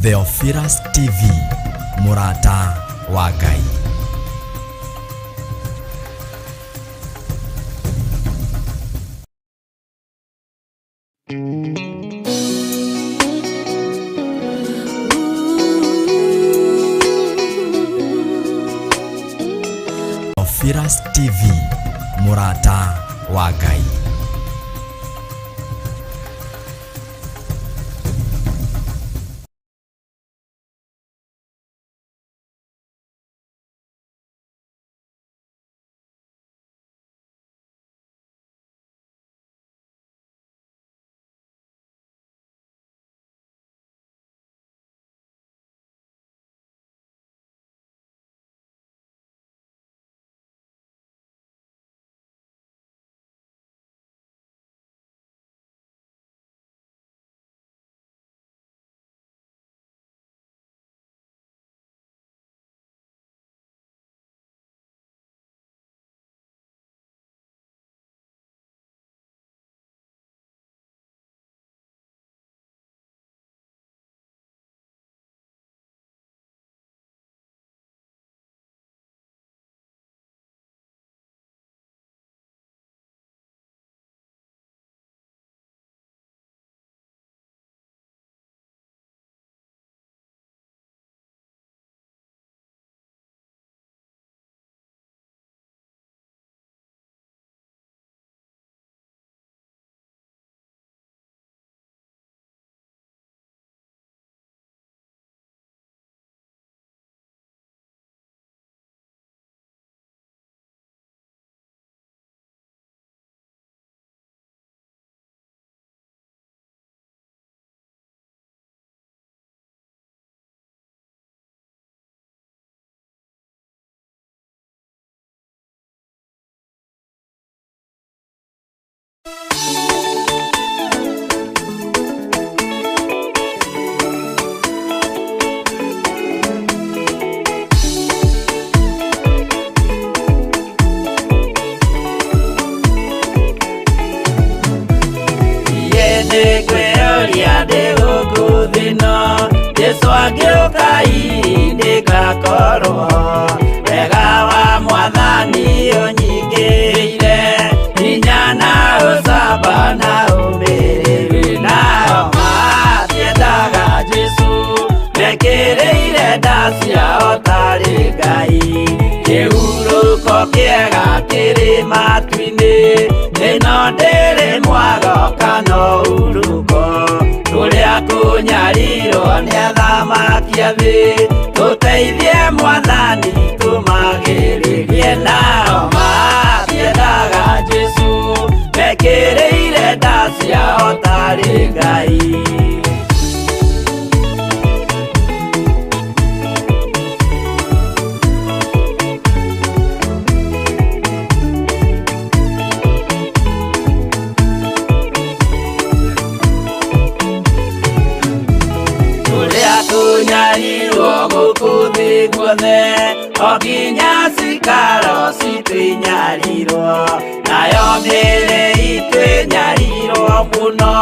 Theophilus TV, mũrata wa Ngai. Theophilus TV, mũrata wa Ngai. Jesu angĩũka ndĩgakorwo wega wa mwathani ũnyingĩrĩire hinya na ũcamba na ũmĩrĩru nao matiendaga Jesu mekĩrĩire nda ciao tarĩ Ngai kĩhurũko kĩega kĩrĩ matu-inĩ ĩno ndĩrĩ mwago kana ũhurũko tũrĩa kũnyarirwo nĩ athamaki a thĩ tũteithie mwathani tũmagĩrĩrie nao matiendaga Jesu mekĩrĩire nda ciao tarĩ Ngai. Tunyarirwo gũkũ thĩ guothe o nginya cikaro citũ inyarirwo nayo mĩĩrĩ itũ ĩnyarirwo mũno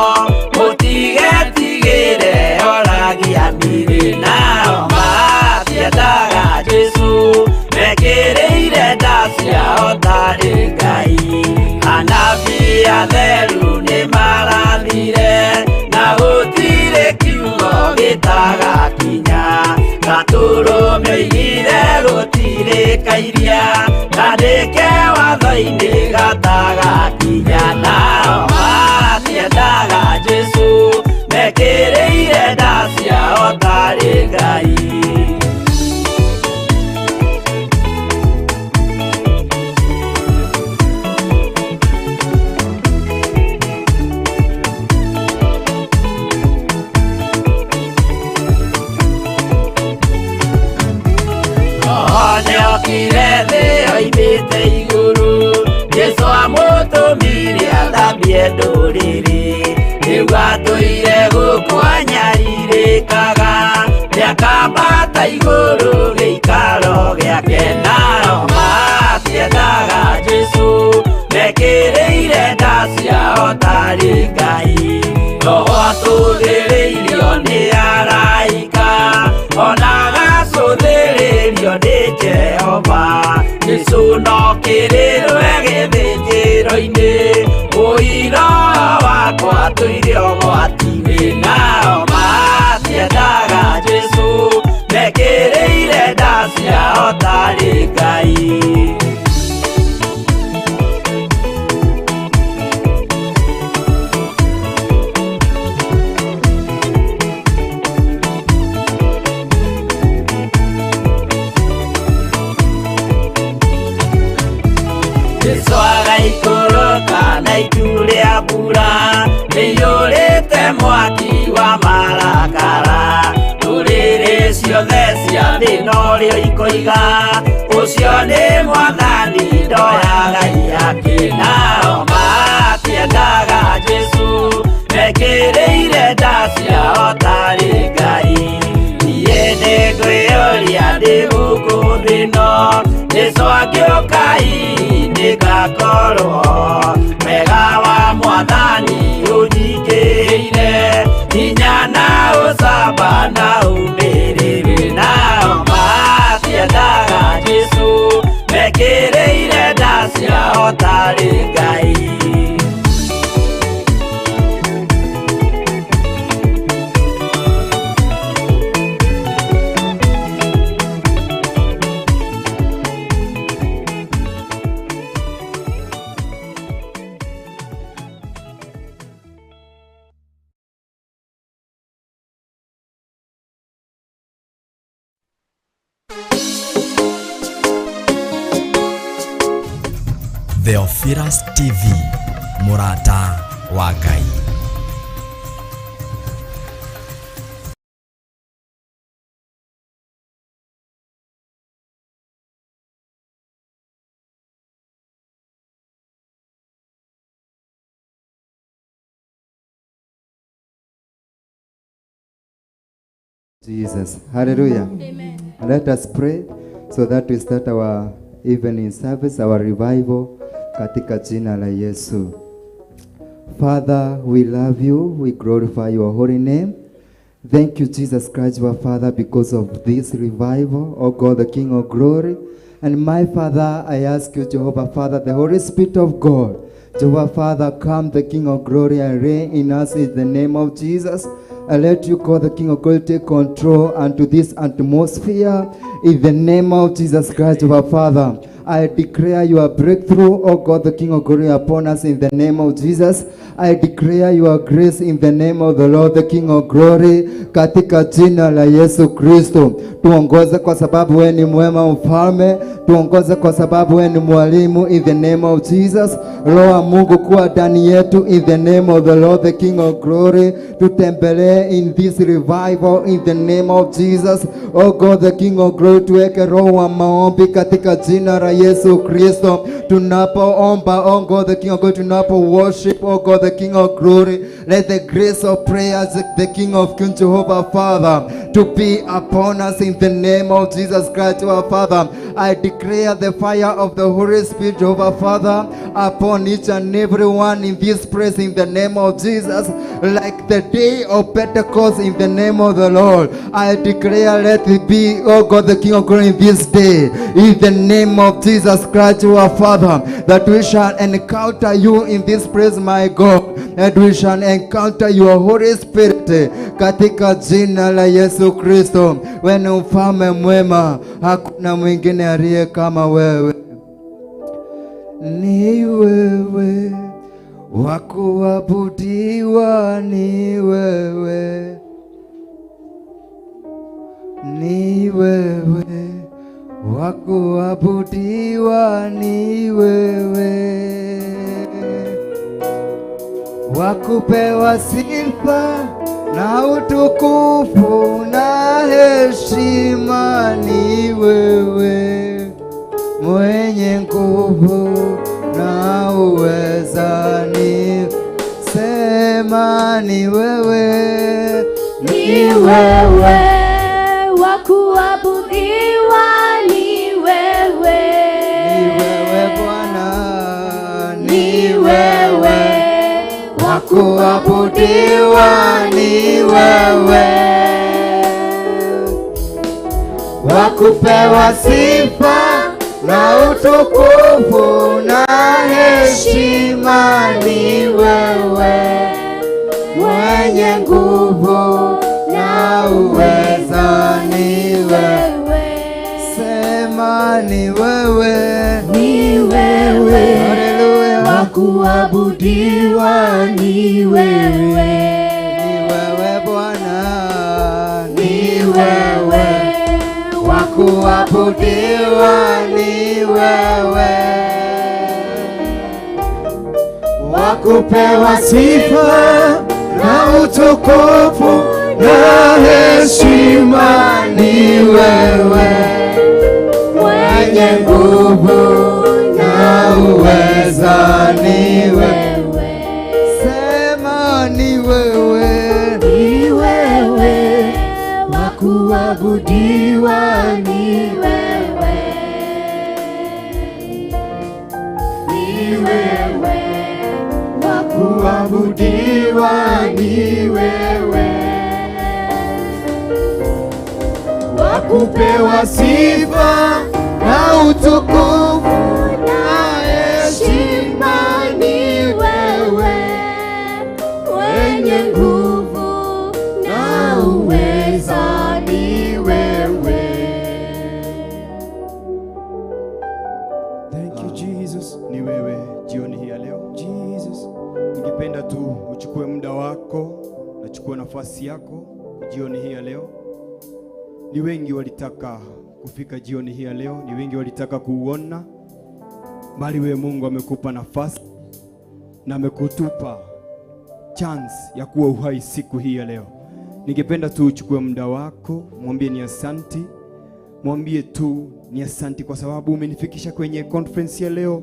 mũtigetigĩre oragia mĩĩrĩ nao matiendaga Jesu mekĩrĩire nda ciao tarĩ Ngai anabii atheru nĩmarathire na gũtirĩ kiugo gĩtagakinya gatũrũme oigire gũtirĩ kairia kandĩke watho-inĩ gatagakinya nao matiendaga Jesu mekĩrĩire nda ciao tarĩ Ngai. Nĩokire thĩ oimĩte igũrũ Jesu amũtũmire Ndũrĩrĩ rĩu atũire gũkũ anyarirĩkaga, nĩakambata igũrũ gĩikaro gĩake. Nao matiendaga Jesũ, mekĩrĩire nda ciao tarĩ Ngai. Roho atũthĩrĩirio nĩ araika, ona agacũthĩrĩrio nĩ Jehova. Jesũ no kĩrĩrwe gĩthĩnjĩro-inĩ, ũira wakwa tũire ũgwati-inĩ. Nao matiendaga Jesũ, mekĩrĩire nda ciao tarĩ Ngai. Jesũ agaikũrũka na itu rĩa mbura rĩiyũrĩte mwaki wa marakara. Ndũrĩrĩ ciothe cia thĩ norĩo ikoiga, ũcio nĩ Mwathani, ndoyaga iyake. Nao matiendaga Jesũ, mekĩrĩire nda ciao tarĩ Ngai. Niĩ nĩngwĩyũria ndĩ gũkũ thĩ ĩno, Jesũ angĩũka hihi nĩngakorwo. Wega wa Mwathani ũnyingĩrĩire, hinya na ũcamba na ũmĩrĩru. Nao matiendaga Jesũ, mekĩrĩire nda ciao tarĩ Ngai. Theophilus TV, mũrata wa Ngai. Jesus. Hallelujah. Amen. Let us pray so that we start our evening service, our revival katika jina la Yesu. Father, we love you. We glorify your holy name. Thank you, Jesus Christ, our Father, because of this revival, O God, the King of glory. And my Father, I ask you, Jehovah Father, the Holy Spirit of God, Jehovah Father, come, the King of glory, and reign in us in the name of Jesus. I let you, God, the King of glory, take control unto this atmosphere in the name of Jesus Christ, our Father. I declare your breakthrough, O God, the King of glory, upon us in the name of Jesus. I declare your grace in the name of the Lord, the King of glory, katika jina la Yesu Kristo. Tuongoze kwa sababu wewe ni mwema mfalme, tuongoze kwa sababu wewe ni mwalimu in the name of Jesus. Roho wa Mungu kuwa ndani yetu in the name of the Lord, the King of glory. Tutembelee in this revival in the name of Jesus. Oh God, the King of glory, tuweke roho wa maombi katika jina la Yesu Kristo. Tunapoomba, oh God, the King of glory, tunapo worship, oh God, the King of glory, let the grace of prayers, the King of Kings, Jehovah Father, to be upon us in the name of Jesus Christ, our Father. I declare the fire of the Holy Spirit, Jehovah Father, upon each and every one in this place in the name of Jesus, like the day of Pentecost in the name of the Lord. I declare, let it be, oh God, the King of glory, in this day, in the name of Jesus Christ, our Father, that we shall encounter you in this place, my God, and we shall encounter your Holy Spirit katika jina la Yesu Kristo. Wewe ni mfalme mwema, hakuna mwingine aliye kama wewe. Ni wewe wa kuabudiwa, ni wewe, ni wewe wa kuabudiwa, ni wewe wa kupewa sifa na utukufu na heshima, ni wewe mwenye nguvu na uweza, ni Sema ni wewe, Ni wewe wa kuabudiwa, ni wewe. Ni wewe Bwana, Ni wewe wa kuabudiwa, ni wewe wa kupewa sifa na utukufu na heshima, ni wewe mwenye nguvu na uweza, ni wewe. Sema ni wewe, Ni wewe haleluya, wa kuabudiwa, ni wewe. Ni wewe Bwana, Ni wewe wa kuabudiwa, ni wewe wa kupewa sifa na utukufu na heshima, ni wewe mwenye nguvu na uweza, ni wewe. Sema ni wewe, Ni wewe wa kuabudiwa, ni wewe. Ni wewe wa kuabudiwa, ni wewe wa kupewa sifa na utukufu na heshima, ni wewe mwenye nguvu na uweza, ni wewe. Thank you, Jesus. Ni wewe jioni hii ya leo. Jesus. Ningependa tu uchukue muda wako na chukua nafasi yako jioni hii ya leo. Ni wengi walitaka kufika jioni hii ya leo, ni wengi walitaka kuuona, bali wewe Mungu amekupa nafasi na amekutupa chance ya kuwa uhai siku hii ya leo. Ningependa tu uchukue muda wako, mwambie ni asanti, mwambie tu ni asanti kwa sababu umenifikisha kwenye conference ya leo,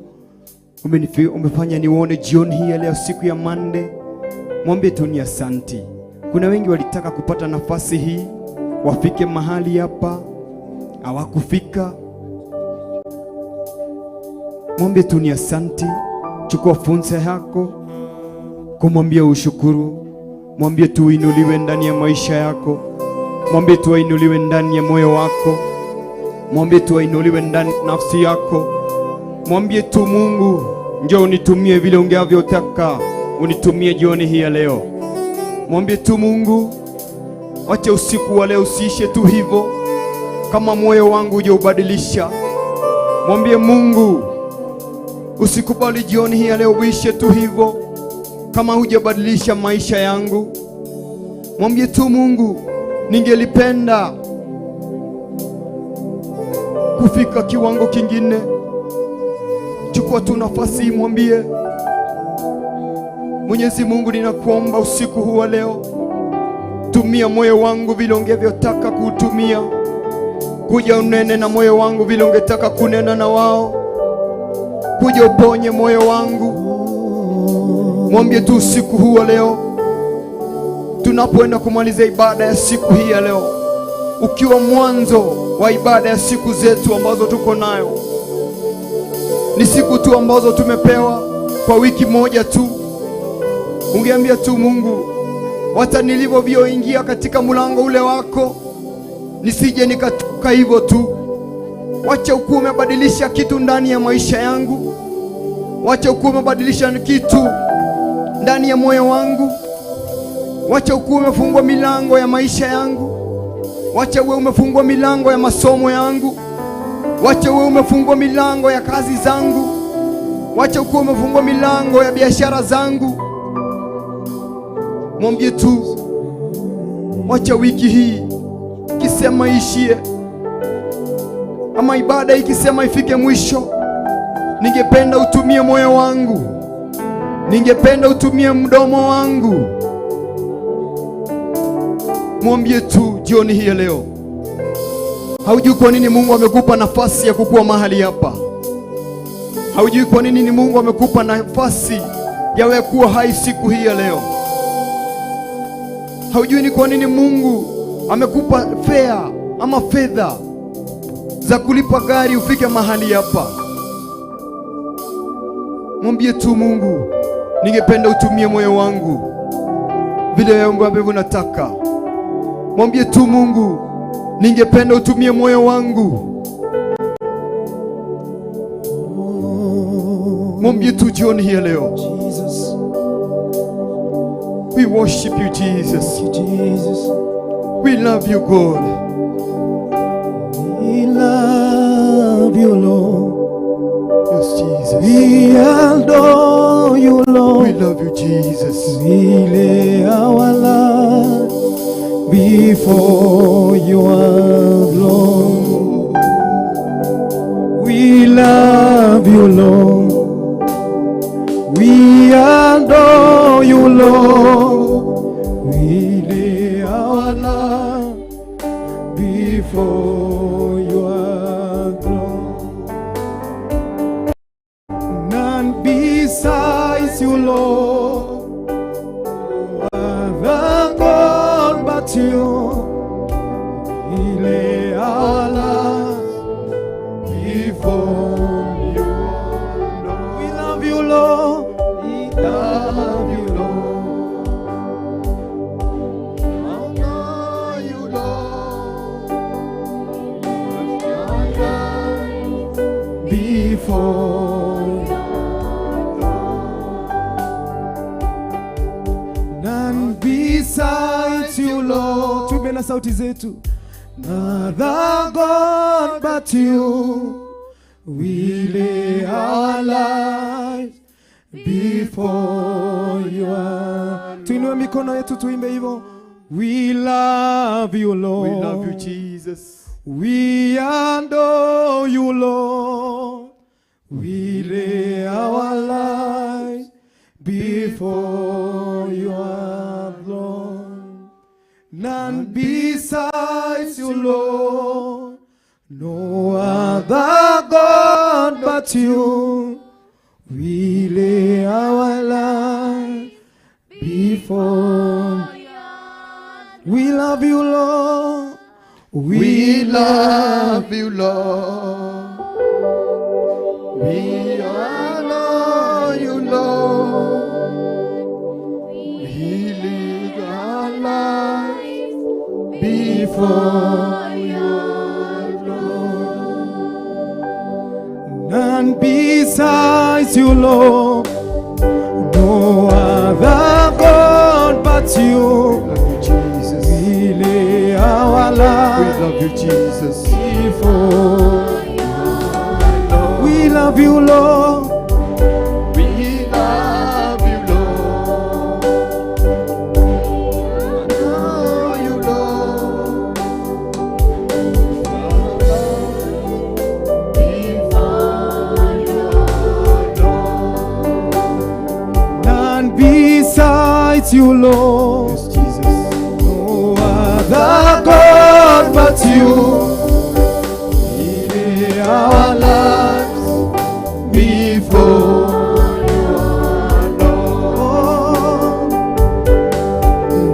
umefanya nione jioni hii ya leo, siku ya Monday. Mwambie tu ni asanti. Kuna wengi walitaka kupata nafasi hii, wafike mahali hapa, hawakufika. Mwambie tu ni asanti. Chukua fursa yako kumwambia ushukuru. Mwambie tu uinuliwe ndani ya maisha yako. Mwambie tu ainuliwe ndani ya moyo wako. Mwambie tu ainuliwe ndani ya nafsi yako. Mwambie tu Mungu, njoo unitumie vile ungevyotaka unitumie jioni hii ya leo. Mwambie tu Mungu, wacha usiku wa leo usiishe tu hivyo, kama moyo wangu hujaubadilisha. Mwambie Mungu, usikubali jioni hii ya leo uishe tu hivyo, kama hujabadilisha maisha yangu. Mwambie tu Mungu, ningelipenda kufika kiwango kingine. Chukua tu nafasi, mwambie Mwenyezi Mungu, ninakuomba usiku huu wa leo, tumia moyo wangu vile ungevyotaka kuutumia, kuja unene na moyo wangu vile ungetaka kunena na wao, kuja uponye moyo wangu. Mwambie tu usiku huu wa leo, tunapoenda kumaliza ibada ya siku hii ya leo, ukiwa mwanzo wa ibada ya siku zetu ambazo tuko nayo, ni siku tu ambazo tumepewa kwa wiki moja tu. Ungeambia tu Mungu, hata nilivyovyoingia katika mlango ule wako, nisije nikatoka hivyo tu. Wacha ukuwa umebadilisha kitu ndani ya maisha yangu, wacha ukuwa umebadilisha kitu ndani ya moyo wangu, wacha ukuwa umefungua milango ya maisha yangu, wacha uwe umefungua milango ya masomo yangu, wacha uwe umefungua milango ya kazi zangu, wacha ukuwa umefungua milango ya biashara zangu. Mwambie tu, wacha wiki hii ikisema ishie, ama ibada ikisema ifike mwisho, ningependa utumie moyo wangu, ningependa utumie mdomo wangu. Mwambie tu jioni hii ya leo, haujui kwa nini Mungu amekupa nafasi ya kukuwa mahali hapa. Haujui kwa nini ni Mungu amekupa nafasi ya wewe kuwa hai siku hii ya leo. Haujui ni kwa nini Mungu amekupa fare ama fedha za kulipa gari ufike mahali hapa. Mwambie tu Mungu, ningependa utumie moyo wangu vile ambavyo unataka. Mwambie tu Mungu, ningependa utumie moyo wangu. Mwambie tu jioni hii ya leo. Jesus. We worship you, Jesus. Jesus. We love you, God. We love you, Lord. Yes, Jesus. We adore you, We Lord. love you, Jesus. We lay our lives before your throne. We love you, Lord. We adore you, Lord. We lay our lives before your throne. None besides you, Lord. No other God but you. We lay our lives before you. We love you, Lord. We love you, Lord. Honor you, Lord. Before none besides you, Lord. Tuimbe na sauti zetu. None God but you. We lay our lives before you. Tuinue mikono yetu tuimbe hivyo. We love you, Lord. We love you, Jesus. We adore you, Lord. We lay our lives before your throne. None besides you, Lord. No other God but you. We lay our lives before. We love you, Lord. We love you, Lord. We honor you, Lord. We live our lives before your throne. None besides you, Lord. No other God but you. We love you, Jesus. We lay our We lives love you, Jesus. before. We love you, Lord. We love you, Lord. Honor you, Lord. Before your throne. None besides you, Lord. Yes, Jesus. No other God but you. We lay our lives Before your throne.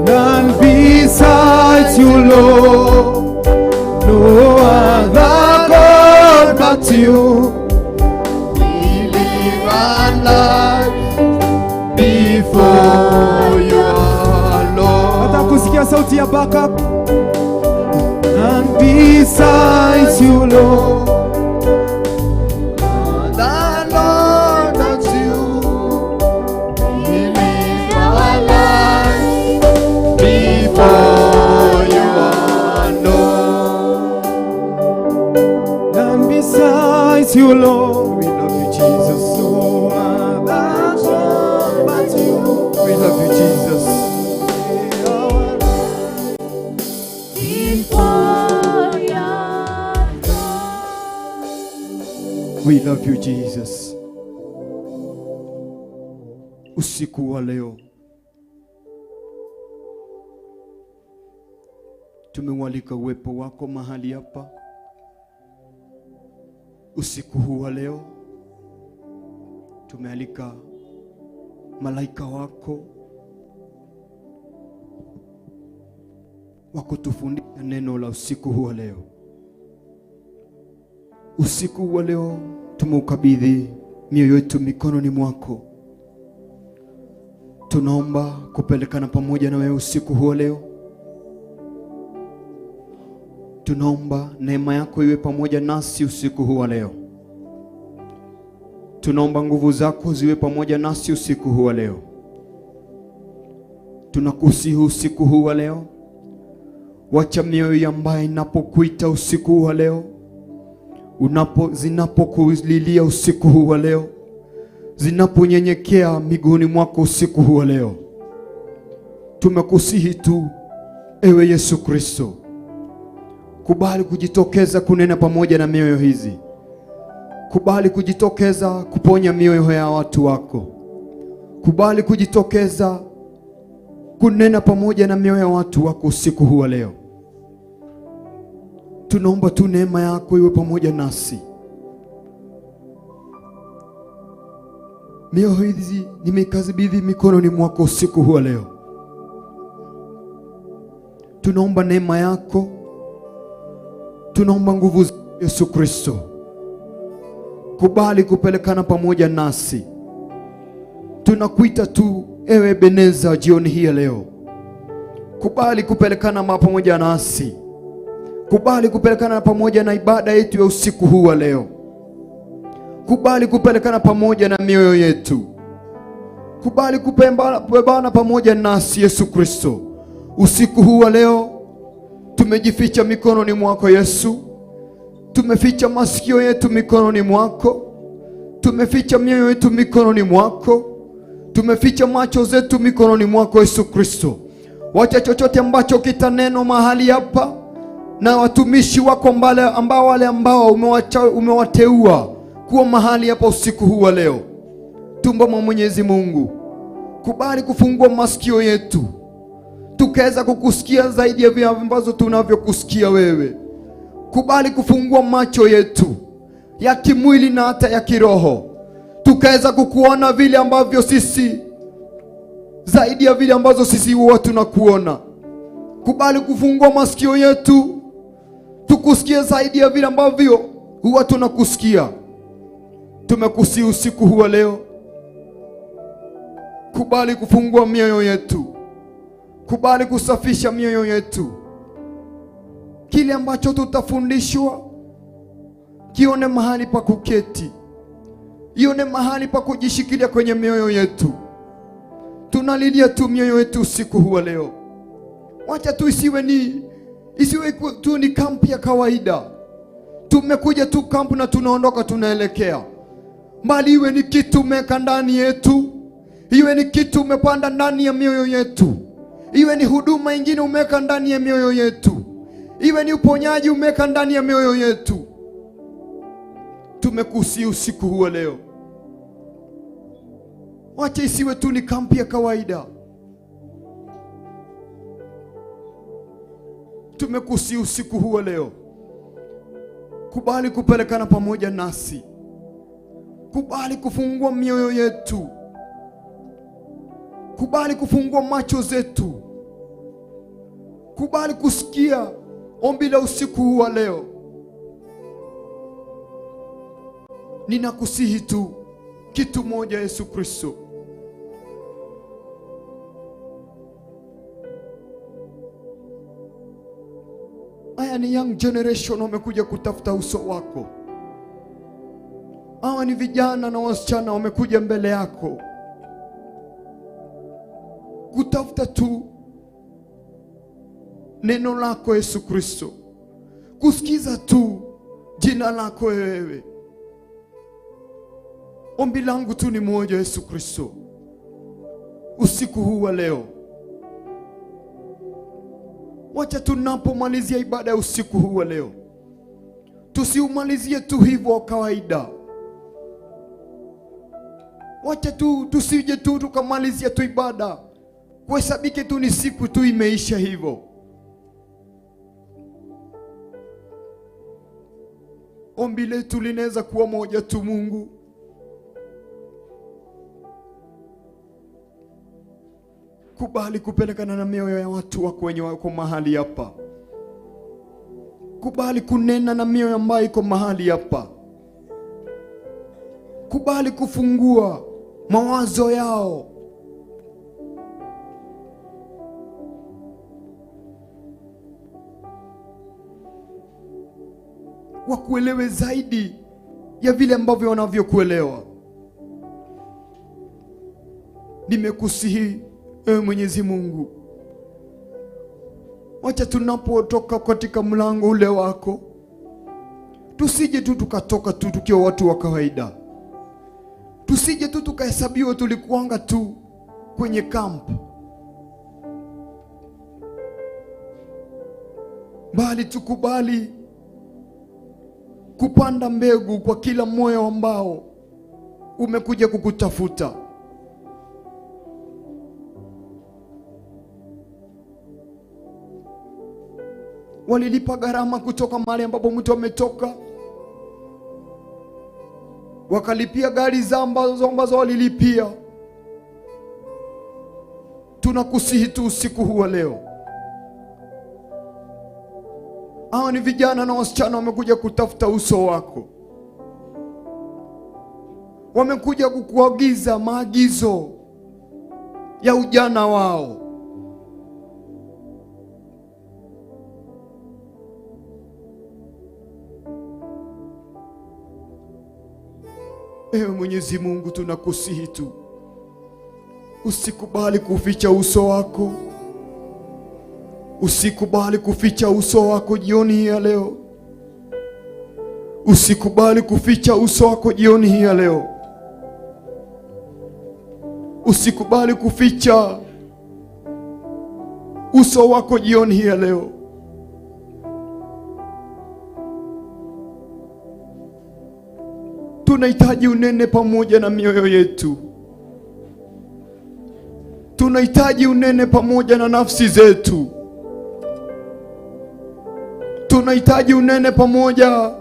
None besides you, Lord. No other God but you. We live our lives before your Nataka Lord. kusikia sauti ya backup. None besides you, Lord. The Lord that's you. We live our lives before your Lord. None besides you, Lord. We love you, Jesus. No other God but you. We love you, Jesus. Before your throne. We love you, Jesus. Usiku wa leo tumeualika uwepo wako mahali hapa. Usiku huu wa leo tumealika malaika wako wa kutufundisha neno la usiku huu wa leo. Usiku wa leo tumeukabidhi mioyo yetu mikononi mwako. Tunaomba kupelekana pamoja na wewe usiku huu wa leo. Tunaomba neema yako iwe pamoja nasi usiku huu wa leo. Tunaomba nguvu zako ziwe pamoja nasi usiku huu wa leo. Tunakusihi usiku huu wa leo, wacha mioyo ambayo inapokuita usiku huu wa leo, zinapokulilia usiku huu wa leo, zinaponyenyekea miguuni mwako usiku huu wa leo, tumekusihi tu ewe Yesu Kristo, kubali kujitokeza kunena pamoja na mioyo hizi. Kubali kujitokeza kuponya mioyo ya watu wako. Kubali kujitokeza kunena pamoja na mioyo ya watu wako usiku huu wa leo. Tunaomba tu neema yako iwe pamoja nasi. Mioyo hizi nimekabidhi mikononi mwako usiku huu wa leo. Tunaomba neema yako, tunaomba nguvu za Yesu Kristo. Kubali kupelekana pamoja nasi. Tunakuita tu ewe Ebeneza jioni hii ya leo. Kubali kupelekana pamoja nasi. Kubali kupelekana pamoja na ibada yetu ya usiku huu wa leo. Kubali kupelekana pamoja na mioyo yetu. Kubali kupembana pamoja nasi Yesu Kristo. Usiku huu wa leo tumejificha mikononi mwako Yesu. Tumeficha masikio yetu mikononi mwako. Tumeficha mioyo yetu mikononi mwako. Tumeficha macho zetu mikononi mwako Yesu Kristo. Wacha chochote ambacho kitanenwa mahali hapa na watumishi wako ambao wale ambao umewateua kuwa mahali hapa usiku huu wa leo. Tumba mwa Mwenyezi Mungu, kubali kufungua masikio yetu tukaweza kukusikia zaidi ya vile ambazo tunavyokusikia wewe. Kubali kufungua macho yetu ya kimwili na hata ya kiroho, tukaweza kukuona vile ambavyo sisi, zaidi ya vile ambazo sisi huwa tunakuona. Kubali kufungua masikio yetu tukusikie zaidi ya vile ambavyo huwa tunakusikia. Tumekusihi usiku huu wa leo, kubali kufungua mioyo yetu, kubali kusafisha mioyo yetu. Kile ambacho tutafundishwa kione mahali pa kuketi, ione mahali pa kujishikilia kwenye mioyo yetu. Tunalilia tu mioyo yetu usiku huu wa leo. Wacha tu isiwe tu ni kampu ya kawaida. Tumekuja tu kampu na tunaondoka tunaelekea. Bali iwe ni kitu umeweka ndani yetu, iwe ni kitu umepanda ndani ya mioyo yetu, iwe ni huduma ingine umeweka ndani ya mioyo yetu, iwe ni uponyaji umeweka ndani ya mioyo yetu. Tumekusihi usiku huu wa leo, wacha isiwe tu ni kampi ya kawaida. Tumekusihi usiku huu wa leo, kubali kupelekana pamoja nasi, kubali kufungua mioyo yetu, kubali kufungua macho zetu, kubali kusikia ombi la usiku huu wa leo. Ninakusihi tu kitu moja, Yesu Kristo, haya ni young generation wamekuja kutafuta uso wako. Hawa ni vijana na wasichana wamekuja mbele yako kutafuta tu neno lako Yesu Kristo, kusikiza tu jina lako wewe. Ombi langu tu ni moja, Yesu Kristo, usiku huu wa leo, wacha tunapomalizia ibada ya usiku huu wa leo, tusiumalizie tu hivyo kawaida. Wacha tu tusije tu tukamalizia tu ibada kuhesabike tu ni siku tu imeisha hivyo. Ombi letu linaweza kuwa moja tu, Mungu, Kubali kupelekana na mioyo ya watu wako wenye wako mahali hapa. Kubali kunena na mioyo ambayo iko mahali hapa. Kubali kufungua mawazo yao. Wakuelewe zaidi ya vile ambavyo wanavyokuelewa. Nimekusihi ewe Mwenyezi Mungu, wacha tunapotoka katika mlango ule wako, tusije tu tukatoka tu tukiwa watu wa kawaida, tusije tu tukahesabiwa tulikuanga tu kwenye camp, bali tukubali kupanda mbegu kwa kila moyo ambao umekuja kukutafuta. Walilipa gharama kutoka mahali ambapo mtu ametoka, wakalipia gari za ambazo walilipia. Tunakusihi tu usiku huu wa leo, hawa ni vijana na wasichana wamekuja kutafuta uso wako, wamekuja kukuagiza maagizo ya ujana wao. Ewe Mwenyezi Mungu, tunakusihi tu usikubali kuficha uso wako, usikubali kuficha uso wako jioni hii ya leo, usikubali kuficha uso wako jioni hii ya leo, usikubali kuficha uso wako jioni hii ya leo. Tunahitaji unene pamoja na mioyo yetu, tunahitaji unene pamoja na nafsi zetu, tunahitaji unene pamoja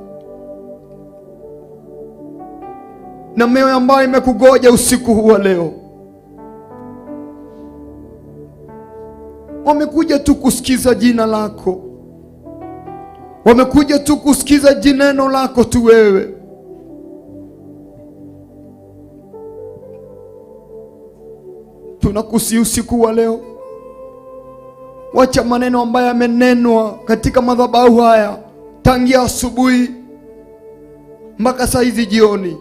na mioyo ambayo imekugoja usiku huu wa leo. Wamekuja tu kusikiza jina lako, wamekuja tu kusikiza neno lako tu wewe. Tunakusihi usiku wa leo, wacha maneno ambayo yamenenwa katika madhabahu haya tangia asubuhi mpaka saa hizi jioni,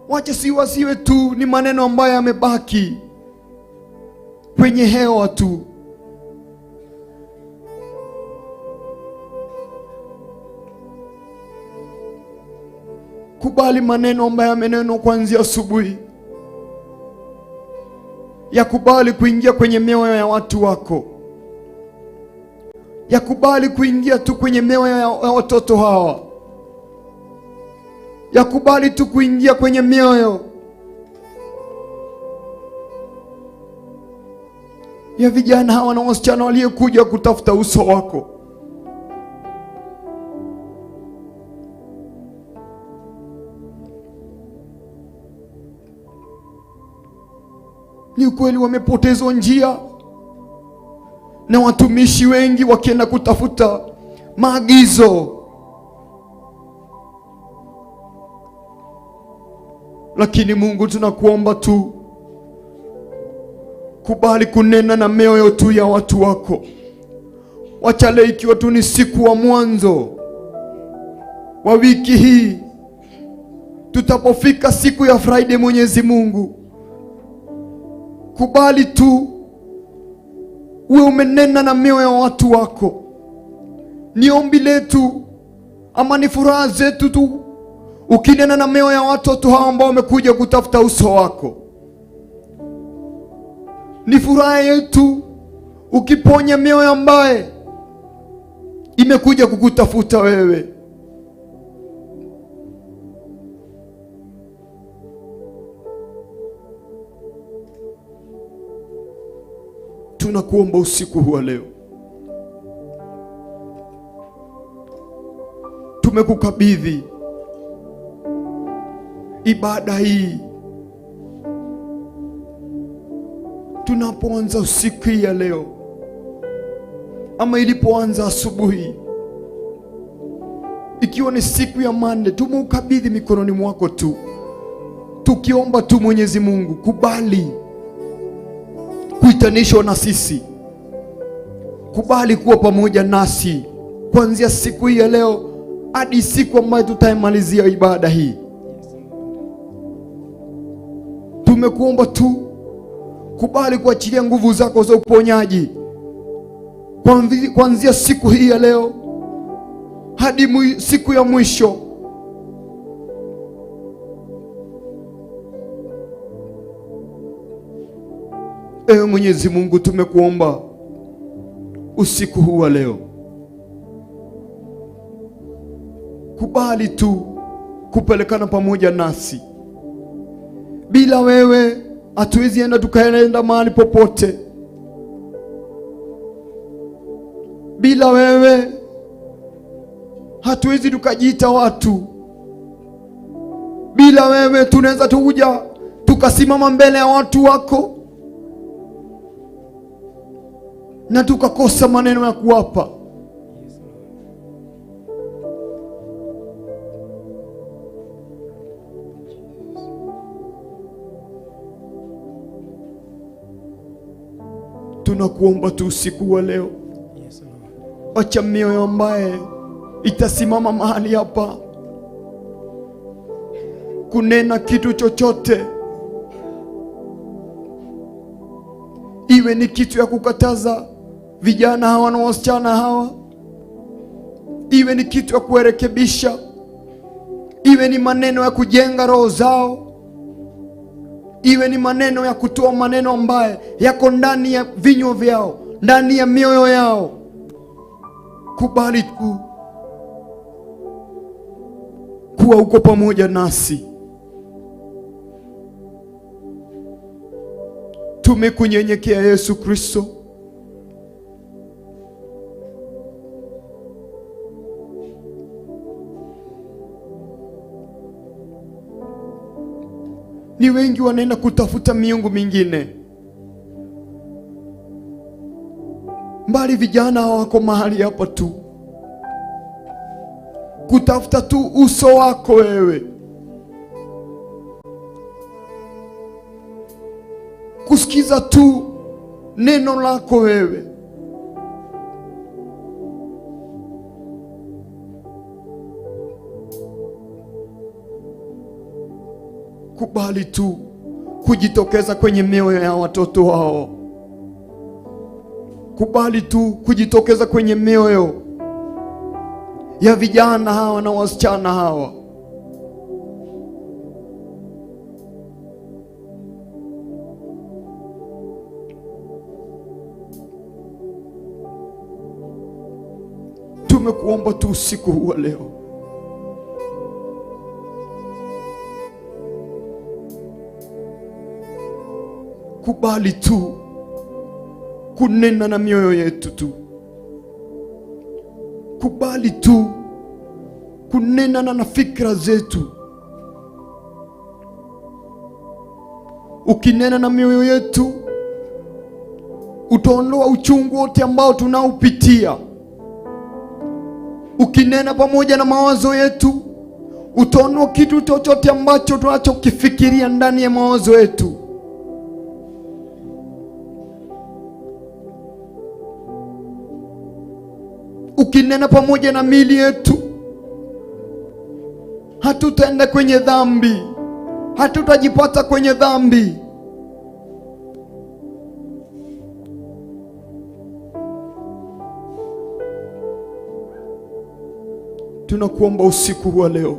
wacha siwasiwe tu ni maneno ambayo yamebaki kwenye hewa tu. Kubali maneno ambayo yamenenwa kuanzia asubuhi yakubali kuingia kwenye mioyo ya watu wako, yakubali kuingia tu kwenye mioyo ya watoto hawa, yakubali tu kuingia kwenye mioyo ya vijana hawa na wasichana waliokuja kutafuta uso wako. Ni ukweli wamepotezwa njia, na watumishi wengi wakienda kutafuta maagizo, lakini Mungu tunakuomba tu kubali kunena na mioyo tu ya watu wako. Wacha leo ikiwa tu ni siku wa mwanzo wa wiki hii, tutapofika siku ya Friday, Mwenyezi Mungu kubali tu uwe umenena na mioyo ya watu wako. Ni ombi letu ama ni furaha zetu tu ukinena na mioyo ya watoto hao ambao wamekuja kutafuta uso wako. Ni furaha yetu ukiponya mioyo ambaye imekuja kukutafuta wewe. Tunakuomba usiku huu wa leo, tumekukabidhi ibada hii. Tunapoanza siku ya leo ama ilipoanza asubuhi, ikiwa ni siku ya Monday, tumeukabidhi mikononi mwako tu, tukiomba tu Mwenyezi Mungu, kubali kuitanishwa na sisi, kubali kuwa pamoja nasi kuanzia siku hii ya leo hadi siku ambayo tutaimalizia ibada hii. Tumekuomba tu kubali kuachilia nguvu zako za uponyaji kuanzia siku hii ya leo hadi siku ya mwisho. Ewe Mwenyezi Mungu, tumekuomba usiku huu wa leo, kubali tu kupelekana pamoja nasi. Bila wewe hatuwezi enda tukaenda mahali popote. Bila wewe hatuwezi tukajiita watu. Bila wewe tunaweza tukuja tukasimama mbele ya watu wako na tukakosa maneno ya kuwapa. Tunakuomba tu usiku wa leo, acha mioyo ambaye itasimama mahali hapa kunena kitu chochote, iwe ni kitu ya kukataza vijana hawa na wasichana hawa, iwe ni kitu ya kuwarekebisha, iwe ni maneno ya kujenga roho zao, iwe ni maneno ya kutoa maneno ambaye yako ndani ya vinywa vyao, ndani ya mioyo yao. Kubali tu kuwa uko pamoja nasi. Tumekunyenyekea Yesu Kristo. Ni wengi wanaenda kutafuta miungu mingine mbali. Vijana wako mahali hapa tu kutafuta tu uso wako wewe, kusikiza tu neno lako wewe. Kubali tu kujitokeza kwenye mioyo ya watoto wao. Kubali tu kujitokeza kwenye mioyo ya vijana hawa na wasichana hawa. Tumekuomba tu usiku huu wa leo, kubali tu kunena na mioyo yetu tu, kubali tu kunena na fikra zetu. Ukinena na mioyo yetu utaondoa uchungu wote ambao tunaupitia. Ukinena pamoja na mawazo yetu utaondoa kitu chochote ambacho tunachokifikiria ndani ya mawazo yetu. Ukinena pamoja na miili yetu hatutaenda kwenye dhambi, hatutajipata kwenye dhambi. Tunakuomba usiku wa leo,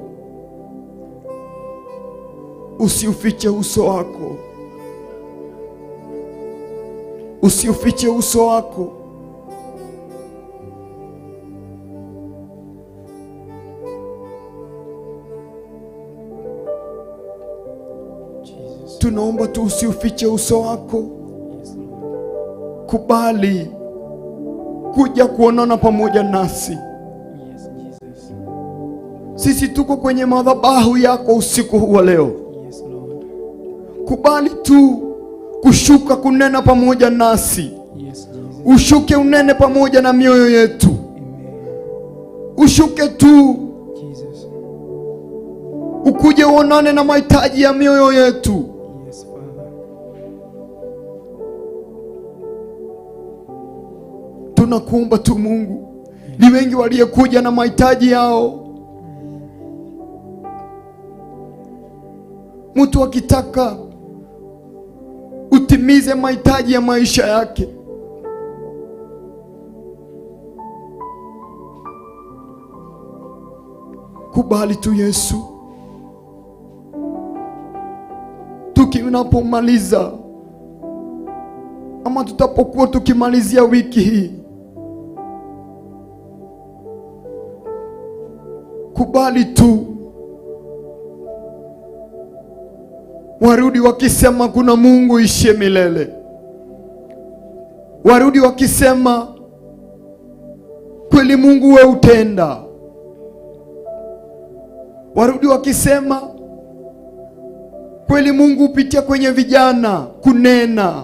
usiufiche uso wako, usiufiche uso wako. Tunaomba tu usiufiche uso wako. Kubali kuja kuonana pamoja nasi. Sisi tuko kwenye madhabahu yako usiku huu wa leo. Kubali tu kushuka kunena pamoja nasi. Yes, Jesus. Ushuke unene pamoja na mioyo yetu. Amen. Ushuke tu Jesus. ukuje uonane na mahitaji ya mioyo yetu. Yes, Father. Tunakuomba tu Mungu, ni wengi waliyekuja na mahitaji yao. Mtu akitaka utimize mahitaji ya maisha yake, kubali tu Yesu. Tukinapomaliza ama tutapokuwa tukimalizia wiki hii, kubali tu warudi wakisema kuna Mungu ishie milele, warudi wakisema kweli Mungu we utenda, warudi wakisema kweli Mungu hupitia kwenye vijana kunena.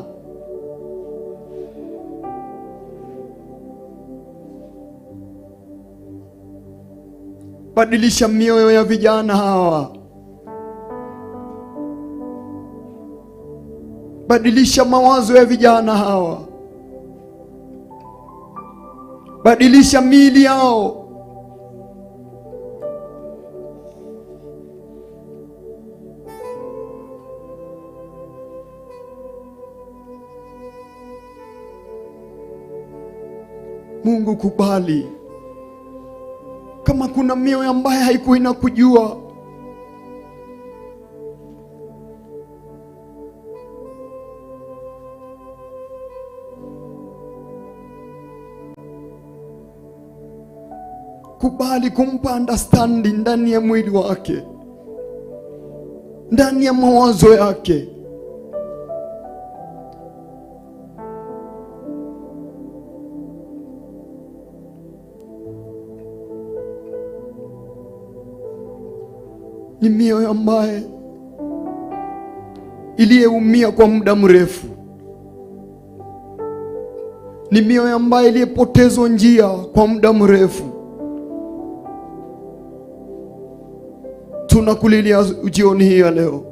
Badilisha mioyo ya vijana hawa, badilisha mawazo ya vijana hawa, badilisha miili yao. Mungu kubali, kama kuna mioyo ambayo haikuwa inakujua, kubali kumpa understanding ndani ya mwili wake, ndani ya mawazo yake. Ni mioyo ambaye iliyeumia kwa muda mrefu, ni mioyo ambaye iliyepotezwa njia kwa muda mrefu. Tunakulilia jioni hii ya leo.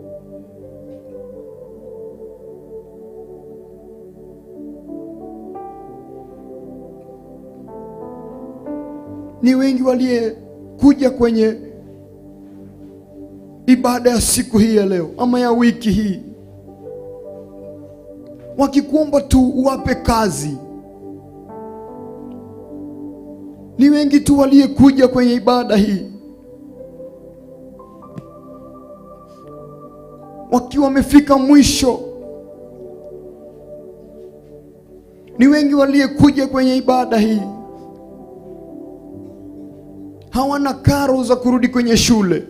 Ni wengi waliyekuja kwenye ibada ya siku hii ya leo ama ya wiki hii, wakikuomba tu uwape kazi. Ni wengi tu waliyekuja kwenye ibada hii wakiwa wamefika mwisho. Ni wengi waliyekuja kwenye ibada hii hawana karo za kurudi kwenye shule.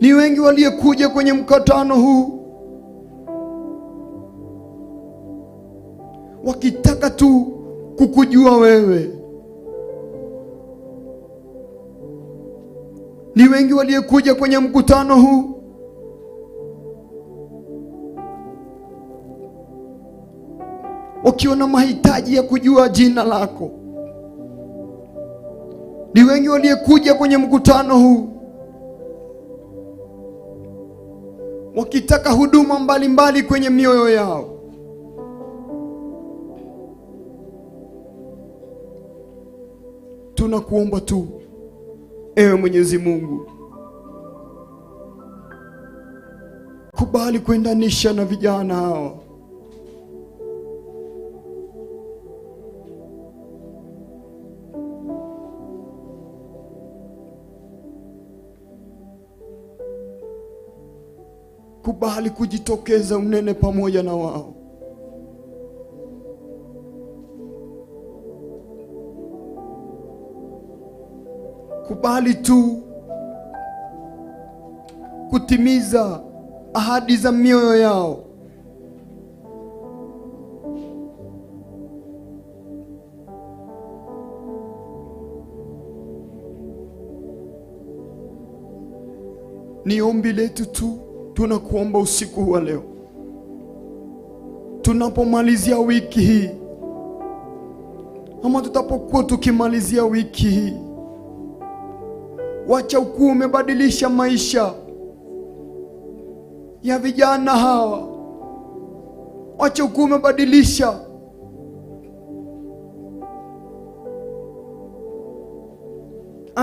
Ni wengi waliyekuja kwenye mkutano huu wakitaka tu kukujua wewe. Ni wengi waliyekuja kwenye mkutano huu wakiwa na mahitaji ya kujua jina lako. Ni wengi waliyekuja kwenye mkutano huu wakitaka huduma mbalimbali kwenye mioyo yao. Tunakuomba tu ewe Mwenyezi Mungu, kubali kuendanisha na vijana hawa. Kubali kujitokeza unene pamoja na wao. Kubali tu kutimiza ahadi za mioyo yao. Ni ombi letu tu, tunakuomba usiku wa leo, tunapomalizia wiki hii, ama tutapokuwa tukimalizia wiki hii, wacha ukuwe umebadilisha maisha ya vijana hawa. Wacha ukuwe umebadilisha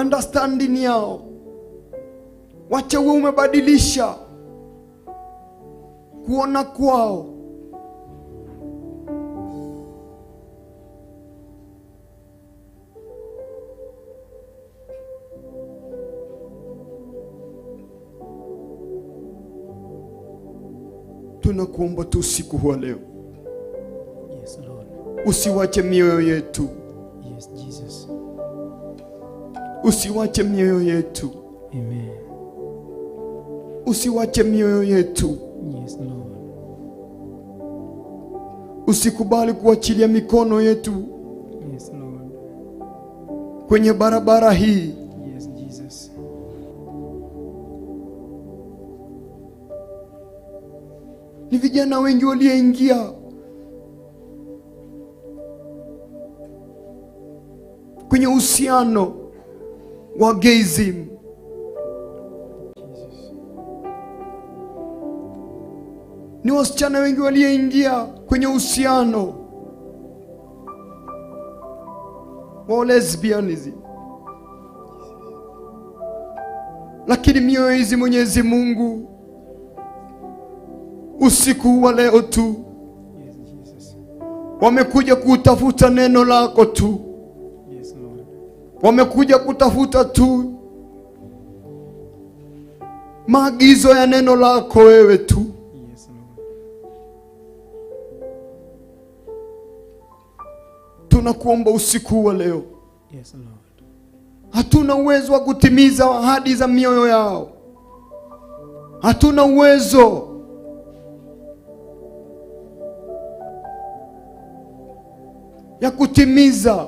understanding yao. Wacha uwe umebadilisha kuona kwao. Tunakuomba tu usiku wa leo, Yes, Lord. usiwache mioyo yetu, Yes, Jesus. usiwache mioyo yetu, Amen. usiwache mioyo yetu. Yes, Lord. Usikubali kuachilia mikono yetu Yes, Lord. kwenye barabara hii. Yes, Jesus. Ni vijana wengi walioingia kwenye uhusiano wa gayism. Jesus. Ni wasichana wengi walioingia kwenye uhusiano wa lesbianism. Lakini mioyo hizi, Mwenyezi Mungu, usiku wa leo tu Yes, Jesus. wamekuja kutafuta neno lako tu, Yes, Lord. wamekuja kutafuta tu maagizo ya neno lako wewe tu. Yes, Lord. Tunakuomba usiku wa leo, Yes, Lord. hatuna uwezo wa kutimiza ahadi za mioyo yao, hatuna uwezo ya kutimiza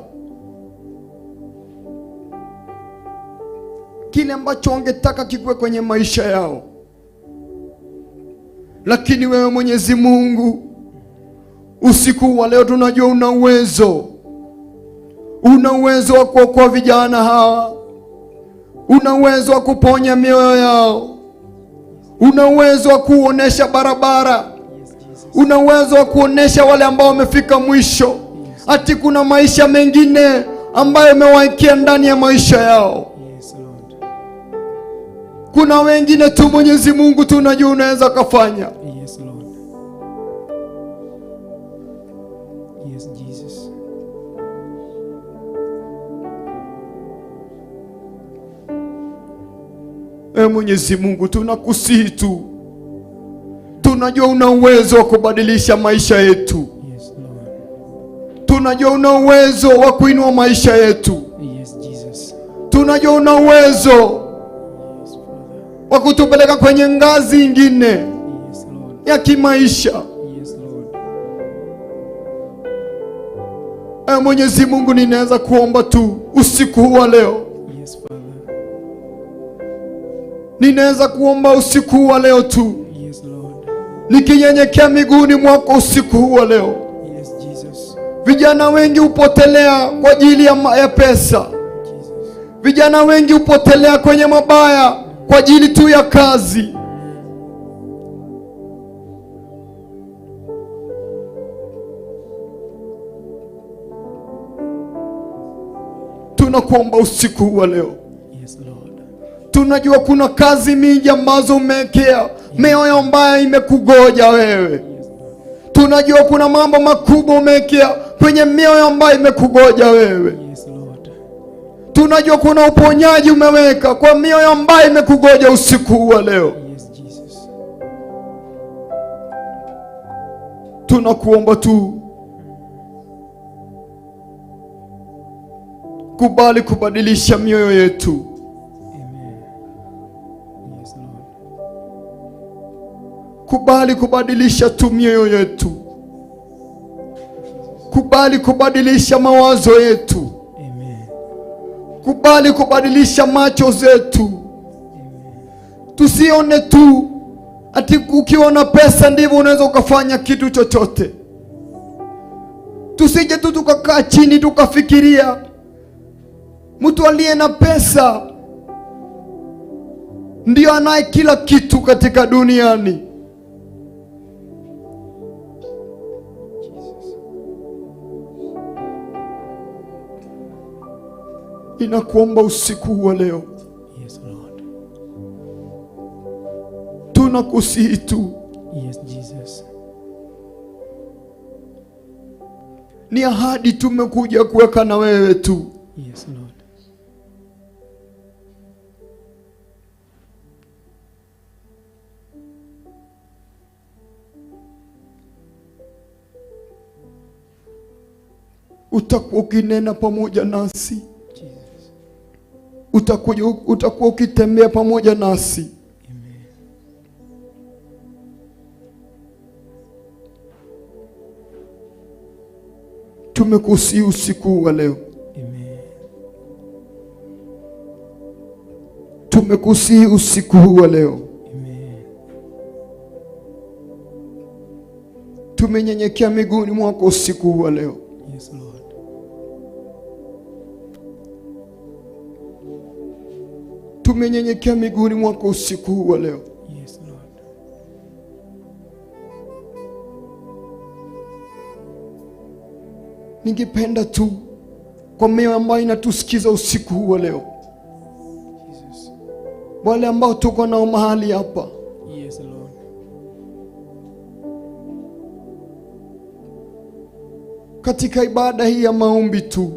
kile ambacho wangetaka kikuwe kwenye maisha yao, lakini wewe Mwenyezi Mungu, usiku wa leo tunajua una uwezo, una uwezo wa kuokoa vijana hawa, una uwezo wa kuponya mioyo yao, una uwezo wa kuonesha barabara, Yes, Jesus. una uwezo wa kuonesha wale ambao wamefika mwisho ati kuna maisha mengine ambayo umewawekea ndani ya maisha yao. Yes, Lord. Kuna wengine tu Mwenyezi Mungu tunajua unaweza kafanya. Yes, Lord. Yes, Jesus. E Mwenyezi Mungu, tunakusihi tu, tunajua una uwezo wa kubadilisha maisha yetu, Yes, Lord. tunajua una uwezo wa kuinua maisha yetu, Yes, Jesus. tunajua una uwezo Yes, Father. wa kutupeleka kwenye ngazi ingine Yes, Lord. ya kimaisha. Yes, Lord. E Mwenyezi Mungu, ninaweza kuomba tu usiku huu wa leo, Yes, Father. ninaweza kuomba usiku huu wa leo tu, Yes, Lord. nikinyenyekea miguuni mwako usiku huu wa leo. Yes, Jesus. Vijana wengi hupotelea kwa ajili ya pesa. Jesus. Vijana wengi hupotelea kwenye mabaya kwa ajili tu ya kazi. Tunakuomba usiku huu wa leo, Yes, Lord. tunajua kuna kazi mingi ambazo umewekea mioyo ambayo imekugoja wewe. Yes, Lord. Tunajua kuna mambo makubwa umewekea kwenye mioyo ambayo imekugoja wewe. Yes, Lord. Tunajua kuna uponyaji umeweka kwa mioyo ambayo imekugoja usiku huu wa leo. Yes, Jesus. Tunakuomba tu kubali kubadilisha mioyo yetu, Amen. Yes, Lord. kubali kubadilisha tu mioyo yetu, kubali kubadilisha mawazo yetu, Amen. kubali kubadilisha macho zetu. Amen. Tusione tu ati ukiwa na pesa ndivyo unaweza ukafanya kitu chochote. Tusije tu tukakaa chini tukafikiria mtu aliye na pesa ndio anaye kila kitu katika duniani. Ninakuomba usiku wa leo. Yes, Lord. Tunakusihi tu. Yes, Jesus. Ni ahadi tumekuja kuweka na wewe tu. Yes, Lord. Utakuwa ukinena pamoja nasi. Utakuwa ukitembea pamoja nasi. Amen. Tumekusihi usiku wa leo. Amen. Tumekusihi usiku huu wa leo. Amen. Tumenyenyekea miguuni mwako usiku huu wa leo. Yes, Lord. Tumenyenyekea miguuni mwako usiku huu wa leo. Yes, Lord. Ningependa tu kwa mioyo ambayo inatusikiza usiku huu wa leo, Jesus. wale ambao tuko nao mahali hapa, Yes, Lord. katika ibada hii ya maombi tu,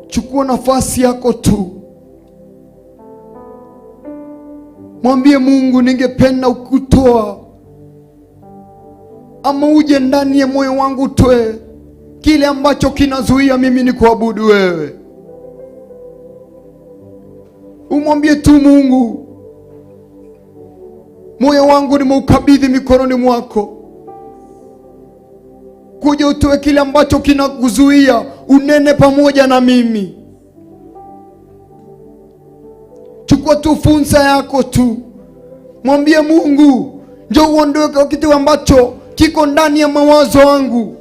chukua nafasi yako tu, mwambie Mungu, ningependa kutoa ama uje ndani ya moyo wangu utoe kile ambacho kinazuia mimi ni kuabudu wewe. Umwambie tu Mungu, moyo wangu nimeukabidhi mikononi mwako, kuja utoe kile ambacho kinakuzuia unene pamoja na mimi. Chukua tu fursa yako tu, mwambie Mungu, njoo uondoe kitu ambacho kiko ndani ya mawazo yangu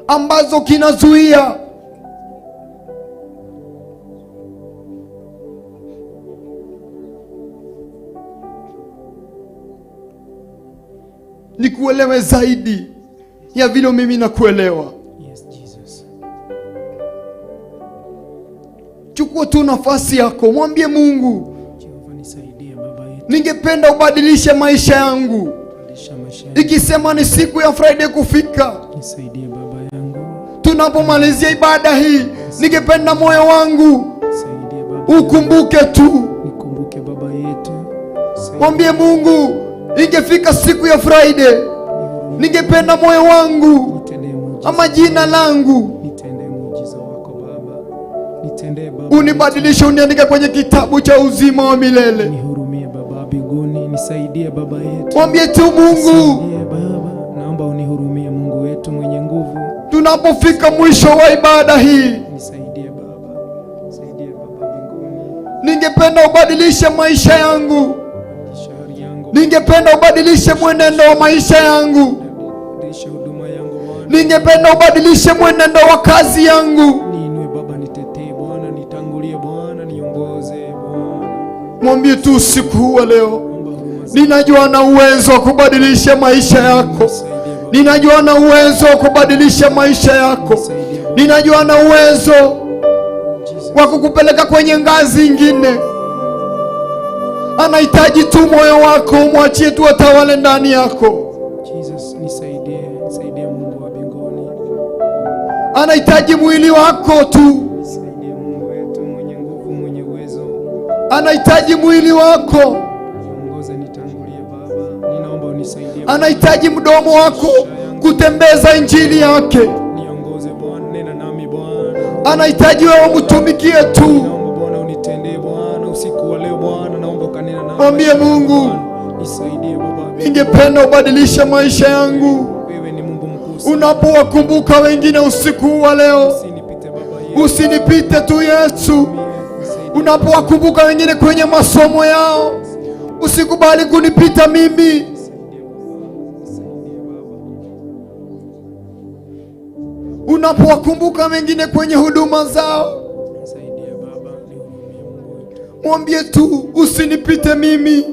ambazo kinazuia. Nikuelewe zaidi ya vile mimi nakuelewa. Yes, Jesus. Chukua tu nafasi yako, mwambie Mungu, Jehova nisaidie baba yetu. ningependa ubadilishe maisha yangu. Badilisha maisha yangu. Ikisema ni siku ya Friday kufika, Nisaidie baba yangu. tunapomalizia ibada hii, ningependa moyo wangu Nisaidie baba. ukumbuke tu. Nikumbuke baba yetu. Nisaidie. Mwambie Mungu, ingefika siku ya Friday, ningependa moyo wangu Nitendee muujiza. ama jina langu Nitendee muujiza wako baba. Nitendee baba. unibadilishe, uniandike kwenye kitabu cha uzima wa milele. Nihurumie baba mbinguni, nisaidie baba yetu. Mwambie tu Mungu, Nisaidie baba, naomba unihurumie Mungu wetu mwenye nguvu. tunapofika mwisho wa ibada hii, Nisaidie baba. Nisaidie baba mbinguni. ningependa ubadilishe maisha yangu, Badilisha hali yangu. ningependa ubadilishe mwenendo wa maisha yangu, Badilisha huduma yangu Bwana. ningependa ubadilishe mwenendo wa kazi yangu. Niinue baba, nitetee Bwana, nitangulie Bwana, niongoze Bwana. Mwambie tu usiku huu wa leo, Naomba huruma zako. ninajua na uwezo wa kubadilisha maisha yako, Nisaidie baba. ninajua na uwezo wa kubadilisha maisha yako, Nisaidie baba. ninajua na uwezo Jesus. wa kukupeleka kwenye ngazi ingine. Anahitaji tu moyo wako, umwachie tu atawale ndani yako. Jesus, nisaidie, nisaidie Mungu wa mbinguni. Anahitaji mwili wako tu, Nisaidie Mungu wetu mwenye nguvu, mwenye uwezo. anahitaji mwili wako, Niongoze, nitangulie Baba. Ninaomba unisaidie Bwana. anahitaji mdomo wako kutembeza injili yake, Niongoze Bwana, nena nami Bwana. anahitaji wewe umtumikie tu. Naomba Bwana unitendee Bwana usiku wa leo Bwana, naomba ukanena nami. Mwambie Mungu, Bwana, nisaidie Baba. ningependa ubadilishe maisha yangu. Wewe ni Mungu mkuu sana. Unapowakumbuka wengine usiku huu wa leo, Usinipite Baba yetu. usinipite tu Yesu. Nisaidie. Unapowakumbuka wengine kwenye masomo yao, Usikubali kunipita mimi. Unapowakumbuka wengine kwenye huduma zao, mwambie tu usinipite mimi.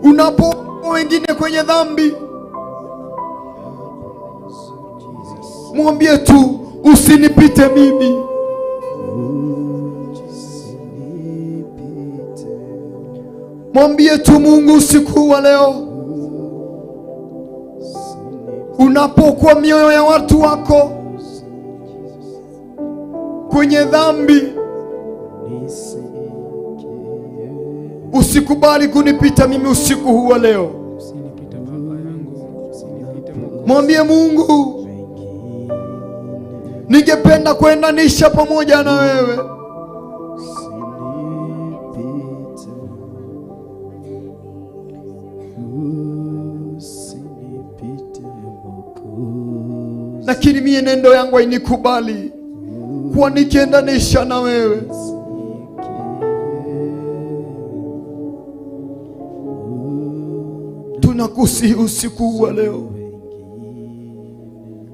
Unapo wengine kwenye dhambi, mwambie tu usinipite mimi. Mwambie tu Mungu usiku wa leo, unapokuwa mioyo ya watu wako kwenye dhambi, usikubali kunipita mimi usiku huu wa leo. Mwambie Mungu, ningependa kuendanisha pamoja na wewe. Lakini mienendo yangu hainikubali kuwa nikiendanisha na wewe. Tunakusihi usiku wa leo,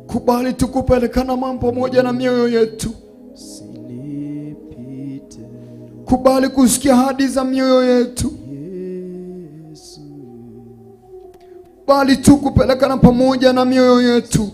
kubali tukupelekana mambo pamoja na mioyo yetu. Kubali kusikia ahadi za mioyo yetu. Kubali tukupelekana pamoja na mioyo yetu.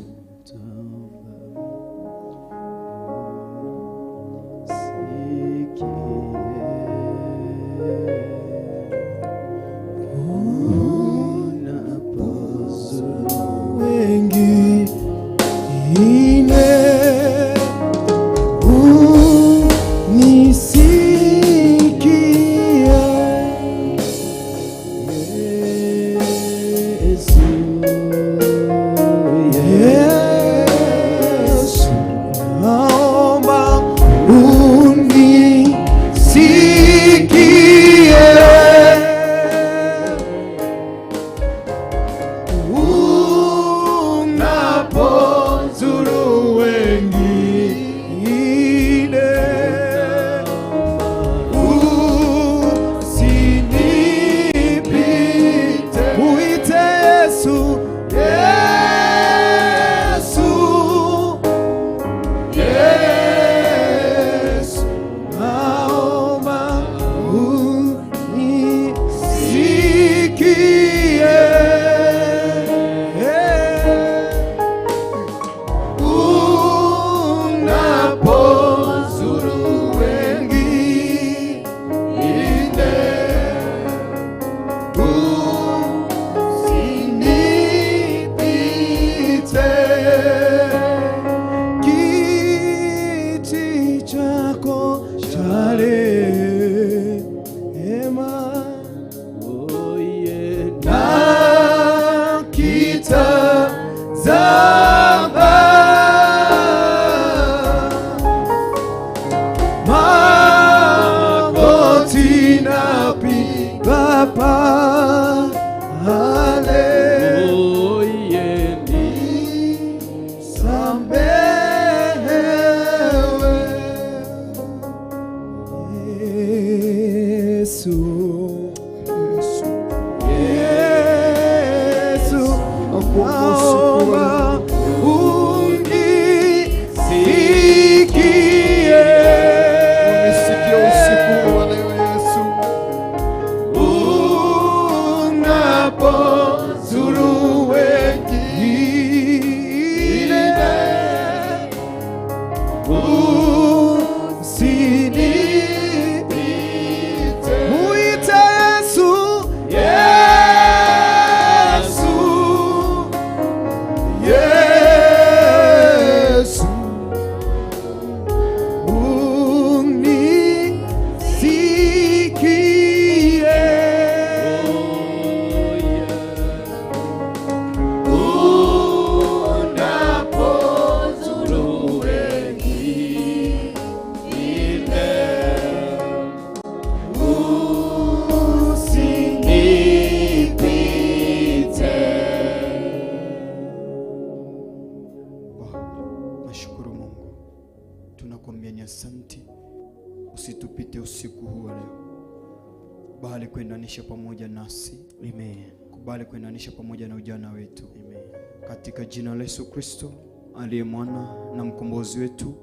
Kubali kuendanisha pamoja nasi. Amen. Kubali kuendanisha pamoja na ujana wetu. Amen. Katika jina la Yesu Kristo aliye mwana na mkombozi wetu,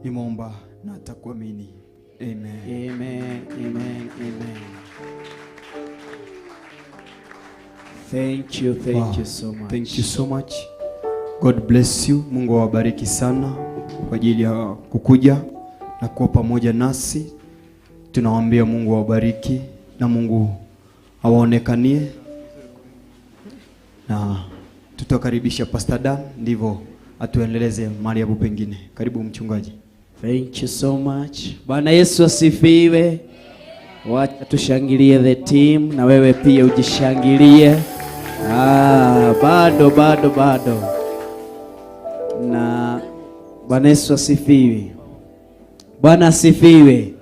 nimeomba na atakuamini. Amen. Amen, amen, amen. Thank you, thank Wow. you so much. Thank you so much. God bless you. Mungu awabariki sana kwa ajili ya kukuja na kuwa pamoja nasi. Tunawaambia Mungu awabariki na Mungu awaonekanie, na tutakaribisha Pastor Dan ndivyo atuendeleze mahali hapo pengine. Karibu mchungaji. Thank you so much. Bwana Yesu asifiwe. Wacha tushangilie the team na wewe pia ujishangilie. Bado bado bado. Na Bwana Yesu asifiwe. Bwana asifiwe.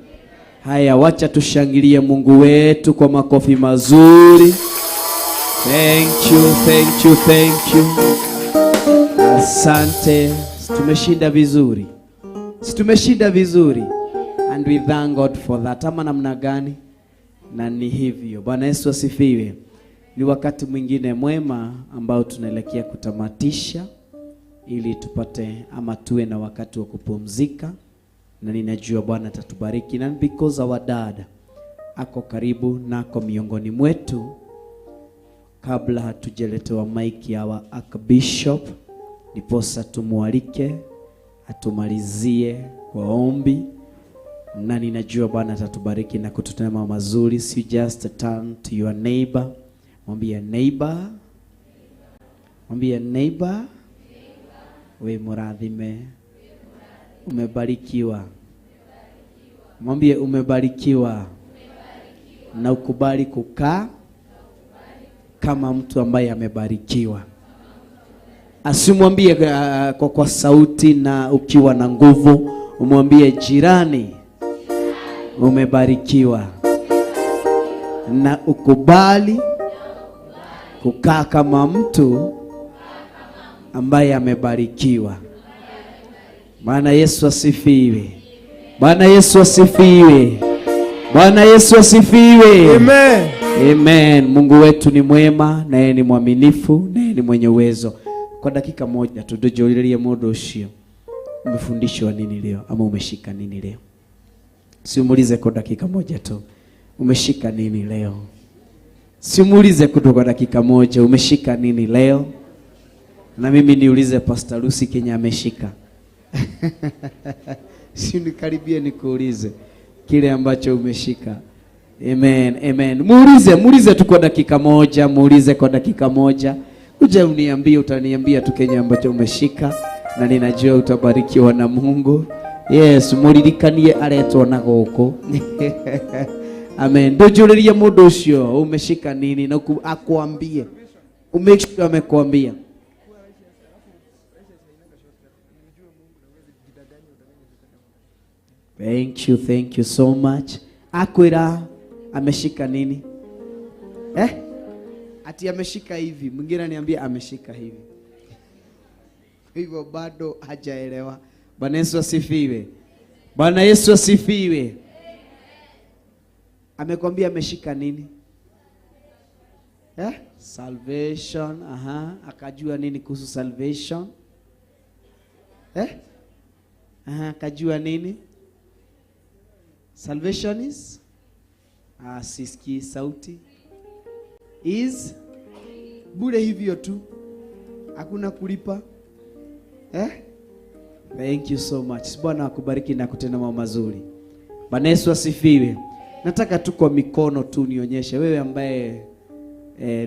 Haya, wacha tushangilie Mungu wetu kwa makofi mazuri. Thank you, thank you, thank you. Asante. Tumeshinda vizuri. Tumeshinda vizuri. And we thank God for that. Ama namna gani? Na ni hivyo. Bwana Yesu asifiwe. Ni wakati mwingine mwema ambao tunaelekea kutamatisha ili tupate ama tuwe na wakati wa kupumzika, na ninajua Bwana atatubariki. Na because our dad ako karibu na ako miongoni mwetu, kabla hatujaletewa mic ya our Archbishop, ndiposa tumualike atumalizie kwa ombi, na ninajua Bwana atatubariki na kututenda mambo mazuri. So just turn to your neighbor, mwambie neighbor, mwambie neighbor, we murathime, umebarikiwa. Mwambie umebarikiwa, na ukubali kukaa kama mtu ambaye amebarikiwa. Asimwambie kwa sauti na ukiwa na nguvu, umwambie jirani, umebarikiwa, na ukubali kukaa kama mtu ambaye amebarikiwa. Bwana Yesu asifiwe. Bwana Yesu asifiwe. Bwana Yesu asifiwe. Amen. Amen. Mungu wetu ni mwema, na yeye ni mwaminifu, na yeye ni mwenye uwezo. Kwa dakika moja tu tujolilie muda ushio. Umefundishwa nini leo ama umeshika nini leo? Simulize kwa dakika moja tu. Umeshika nini leo? Simulize kutoka dakika moja, umeshika nini leo? Na mimi niulize Pastor Lucy Kenya ameshika. Si nikaribie nikuulize kile ambacho umeshika. Amen, amen. Muulize, muulize tu kwa dakika moja, muulize kwa dakika moja. Uje uniambie, utaniambia tu kenye ambacho umeshika, na ninajua utabarikiwa na Mungu. Yes, muririkanie aretwo na gũkũ. Amen. Ndũnjũrĩrie mũndũ ũcio umeshika nini na akuambie. Umake sure amekuambia. Thank you, thank you so much. Akwira ameshika nini? Ati ameshika hivi. Mwingine ananiambia ameshika hivi. Hivyo bado hajaelewa. Bwana Yesu asifiwe. Bwana Yesu asifiwe. Amekwambia ameshika nini? Salvation. Aha. Akajua nini kuhusu salvation? Aha, akajua nini? Salvation is? Sisikii sauti. Is? Bure hivyo tu. Hakuna kulipa. Thank you so much. Bwana akubariki na kutenda mambo mazuri. Bwana Yesu asifiwe. Nataka tu kwa mikono tu nionyeshe wewe ambaye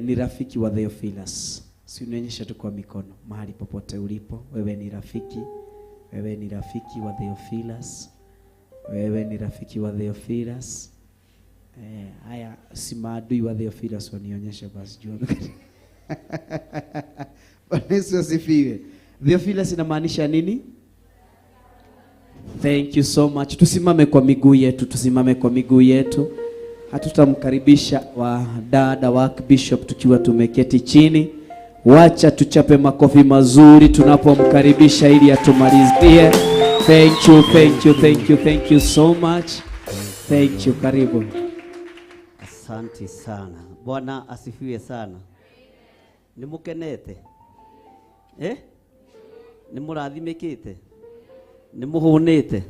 ni rafiki wa Theophilus. Si unionyeshe tu kwa mikono mahali popote ulipo. Wewe ni rafiki. Wewe ni rafiki wa Theophilus. Wewe ni rafiki wa Theophilus. Haya si maadui wa Theophilus wanionyeshe basi jua. Bwana Yesu asifiwe. Theophilus inamaanisha nini? Thank you so much. Tusimame kwa miguu yetu, tusimame kwa miguu yetu. Hatutamkaribisha wa dada wa Bishop tukiwa tumeketi chini. Wacha tuchape makofi mazuri tunapomkaribisha ili atumalizie. Thank you, thank you, thank you, thank you so much. Thank you. Karibu. Asante sana. Bwana asifiwe sana. Nĩ mũkenete? Eh? Nĩ mũrathimĩkĩte? Nĩ mũhũnĩte?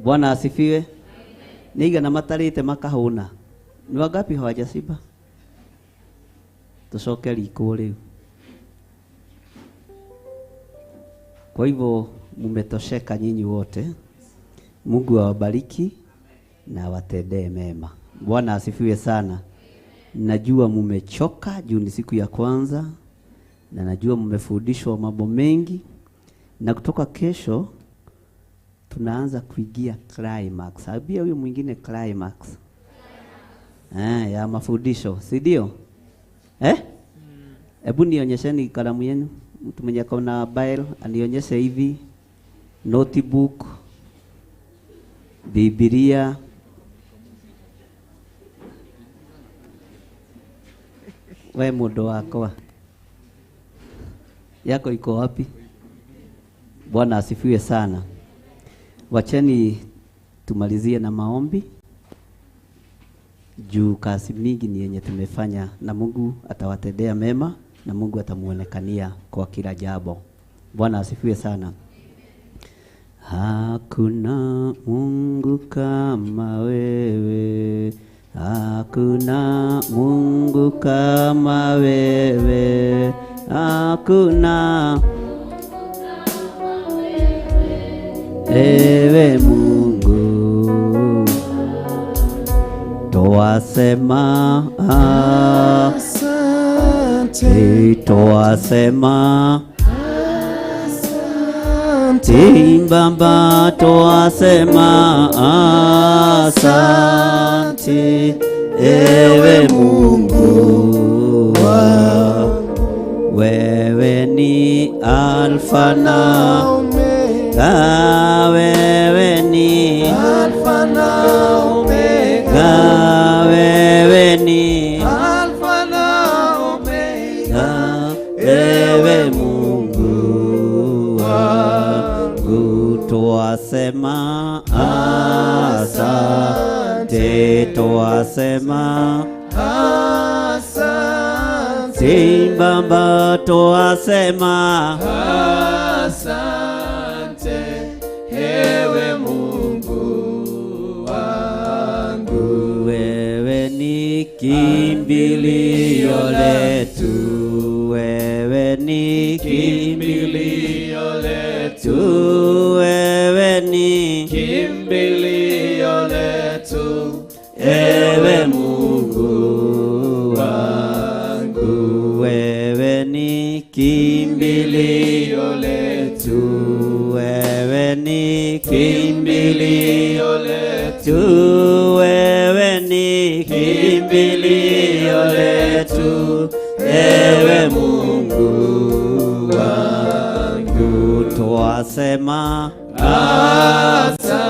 Bwana asifiwe. Nĩ igana matarĩte makahũna. Ni wangapi hawajashiba? Tucoke riko rĩu. Kwa hivyo mumetosheka nyinyi wote. Mungu awabariki na awatendee mema. Bwana asifiwe sana. Najua mumechoka juu ni siku ya kwanza, na najua mmefundishwa mambo mengi, na kutoka kesho tunaanza kuingia climax. Ambia huyu mwingine climax. Ya mafundisho, si ndio? Eh? Hebu nionyesheni kalamu yenu. Mtu mwenye akona Bible anionyeshe hivi, notebook, Biblia. We mundu wakwa, yako iko wapi? Bwana asifiwe sana. Wacheni tumalizie na maombi juu kazi mingi ni yenye tumefanya, na Mungu atawatendea mema na Mungu atamuonekania kwa kila jambo. Bwana asifiwe sana. Hakuna Mungu kama wewe, hakuna Mungu kama wewe, hakuna ewe Mungu. Twasema asante, twasema asante, Baba, twasema asante, ewe Mungu wangu. Wewe ni Alfa na Omega, wewe ni Alfa na Omega, wewe ni Alfa na Omega, ewe Mungu wangu. Twasema asante, twasema asante, Baba, twasema asante, ewe Mungu wangu. Wewe ni kimbilio letu, wewe ni kimbilio letu, wewe ni kimbilio letu, ewe Mungu wangu. Wewe ni kimbilio letu, wewe ni kimbilio letu, wewe ni kimbilio letu, ewe Mungu wangu. Twasema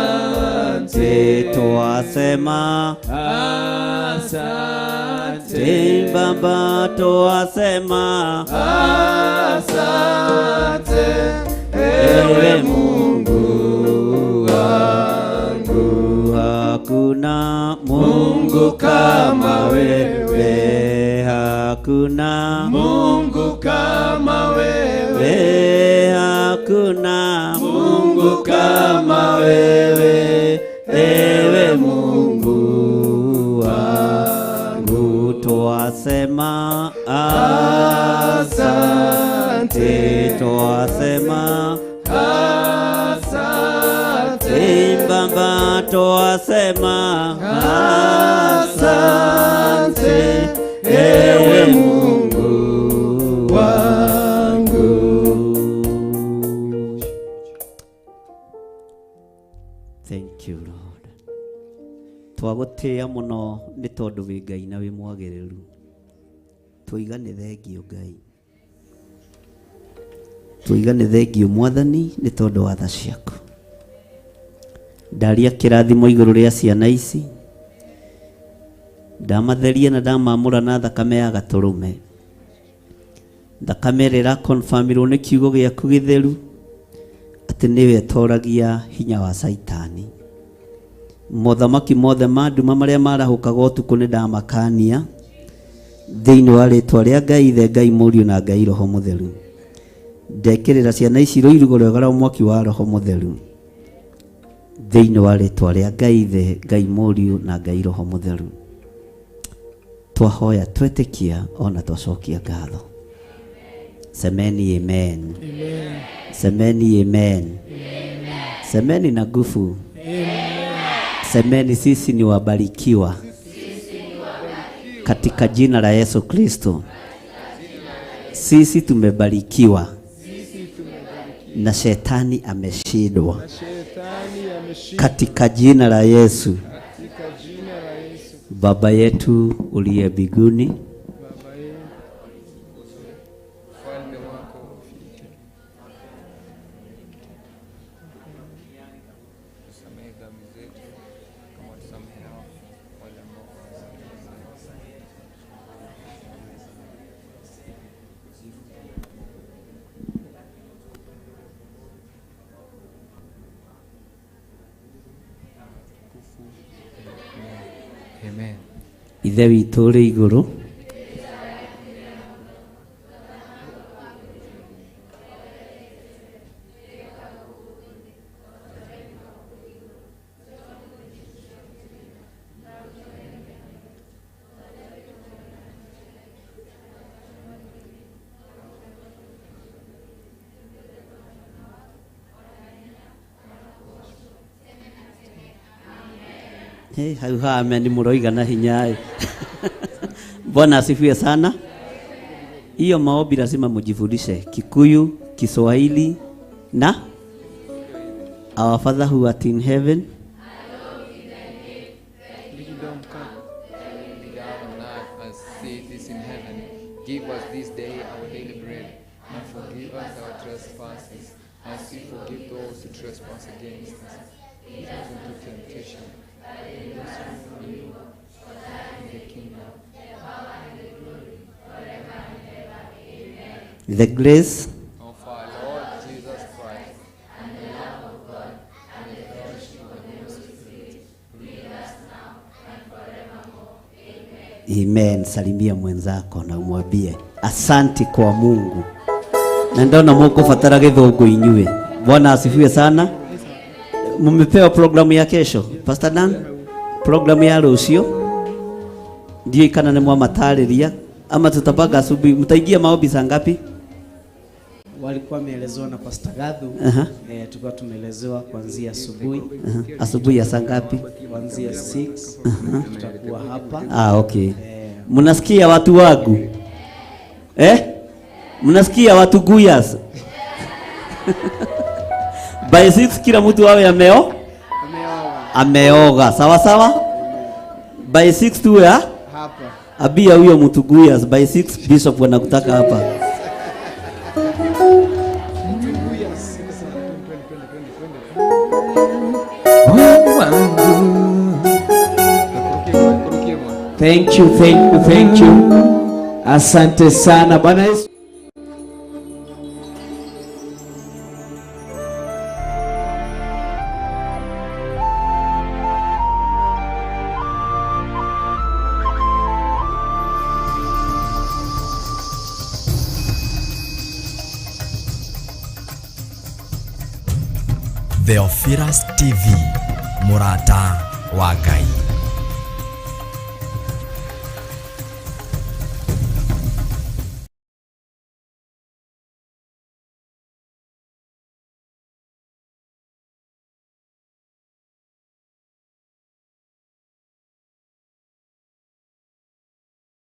asante, twasema asante, Baba, twasema asante, ewe Mungu wangu. Hakuna Mungu kama wewe, hakuna Mungu kama wewe, hakuna Mungu kama wewe, ewe Mungu wangu. Twasema asante, twasema asante, Baba, twasema asante, ewe Mungu wangu. Thank you Lord. Twagũtĩĩa mũno nĩ tondũ wĩ Ngai na wĩ mwagĩrĩru. Tũiga nĩ thengio Ngai, tũiga nĩ thengio Mwathani nĩ tondũ wa tha ciaku. Ndaria kĩrathimo igũrũ rĩa ciana ici, ndamatheria na ndamamũra na thakame ya gatũrũme, thakame ĩrĩa ĩrakonfamirwo nĩ kiugo gĩaku gĩtheru atĩ nĩwe ĩtoragia hinya wa Caitani. Mothamaki mothe ma nduma marĩa marahũkaga ũtukũ nĩ ndamakania thĩinĩ wa rĩtwa rĩa Ngai Ithe, Ngai Mũriũ na Ngai Roho Mũtheru. Ndekĩrĩra ciana ici rũirigo rwega rwa mwaki wa Roho Mũtheru thĩinĩ wa rĩtwa rĩa Ngai Ithe, Ngai Mũriũ na Ngai Roho Mũtheru. Twahoya twetĩkia ona twacokia ngatho. Semeni amen. Amen. Semeni amen. Semeni na nguvu. Semeni sisi ni wabarikiwa katika jina la Yesu Kristo. Sisi tumebarikiwa na shetani ameshindwa katika jina la Yesu. Baba yetu uliye mbinguni, Amen. Ithe witũ ũrĩ igũrũ, Hey, hau ha amen muroiga na hinya. Bwana asifiwe sana. Hiyo maombi lazima mujifundishe Kikuyu, Kiswahili na Our Father who art in heaven. As it is in heaven, give us this day our daily bread, and forgive us our trespasses, as we forgive those who trespass against us. Lead us into temptation, but us from evil. The kingdom. The grace of our Lord Jesus Christ, and the love of God, and the fellowship of the Holy Spirit, be with us now and forevermore. Amen. Salimia mwenzako na umwambie asanti kwa Mungu. Na ndona mukubatara githungu inyue. Bwana asifiwe sana. Mumepewa programu ya kesho, Pastor Dan? Programu ya rũciũ ndiũĩ kana nĩ mwamatarĩria ama tutapanga asubuhi. Mtaingia maombi saa ngapi? Walikuwa wameelezewa na Pastor Gathu. Tulikuwa tumeelezewa kuanzia asubuhi. Asubuhi ya saa ngapi? Kuanzia 6 tutakuwa hapa. Ah, okay. Mnasikia watu wangu? Mnasikia watu guyas? By 6 kila mtu awe ameo? Ameoga. Sawa sawa? By 6 tu ya? Hapa. Abia huyo mtu guyas by 6 bishop wanakutaka hapa. Thank you, thank you, thank you. Asante sana Bwana Yesu. Theophilus TV, Murata wa Ngai.